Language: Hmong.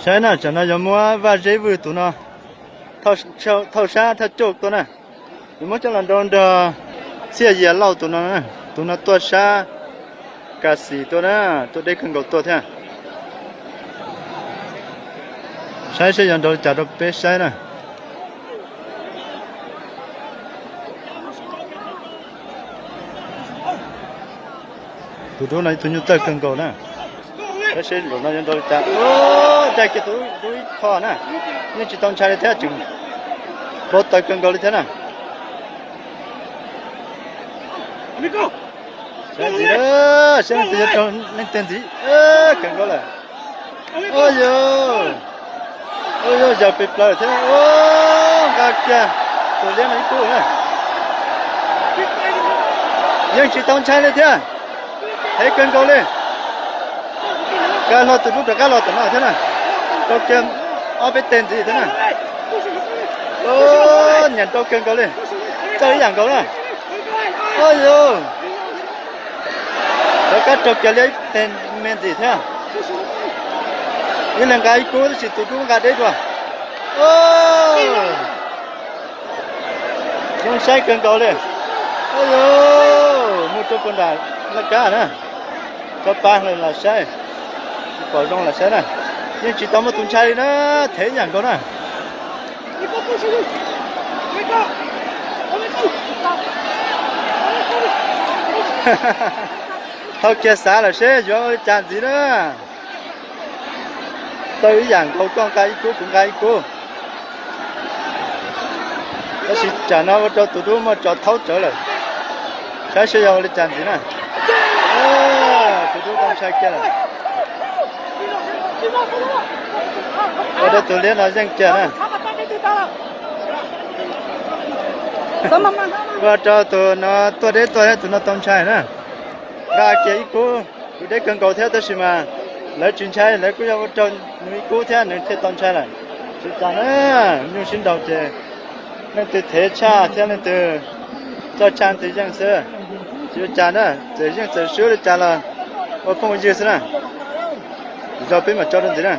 Saib na, tsam no yuav muab Vaj Zeb Vwj tus no thauj sab thauj cauj tua na. Yuav muab coj los nrau nrog Txhiaj Yias Lauj tus no, tus no tuaj sab Kas Xis tua na, tuaj deb kawg nkaus tua thiab. Saib seb yuav nrau li cas rau peb saib na. Tus dub no ib tug nyuj txawj kawg nkaus na. Saib seb zaum no yuav nrau li cas. Caij kiag tus dub ib qho na, yeej tsis tau ntshai li thiab, tseem npau taws kawg nkaus li thiab na. Saib ntxiv, saib leej twg yuav raug leej twg ntxiv, kawg nkaus lawm. Ua yog, ua yog yawg pes plaws thiab, nqa kiag tus liab no ib kub na. Yeej tsis tau ntshai li thiab, heev kawg nkaus li. Nkag hlo tus dub rov qab los tom no thiab na, rau kiag ob peb teg ntxiv thiab na. Nyiam nrau kawg nkaus li, txawj ib yam nkaus na. Ua yog, rov qab raug kiag liab ib teg me ntxiv thiab. Ib leeg nqa ib kub tab sis tus dub nqa deb dua. Zoo saib kawg nkaus li. Ua yog, mus rau puag nram laj kab na. Tso pa los saib, pom zoo los saib na. Yeej tsis tau muaj tus ntshai li na, thev ib yam nkaus na. Thauj kiag xav lawm seb yuav ua li cas ntxiv na. Txawj ib yam nkaus, koj nqa ib kub kuv nqa ib kub. Tab sis tsam no ua rau tus dub muaj tso thaub tsawv lawm. Saib seb yog ua li cas ntxiv na. Tus dub tau ntshai kiag lawm. Ua rau tus liab no yeej kiag na. Ua rau tus no tuaj deb tuaj, tus no tau ntshai na. Nqa kiag ib kub, tus deb kawg nkaus thiab tab sis mas lawv tsis ntshai, lawv kuj yog ua rau nws ib kub thiab nws thiaj tau ntshai lawm. Tsis tas na, nyuj sib nraus ces leej twg thev tshaj thiab leej twg txawj tshaj leej twg yeej xwb. Tsis ua cas na, txawm yeej txawm swb li cas los ua phooj ua ywg xwb na. Zog peb mam tso rau ntxiv na.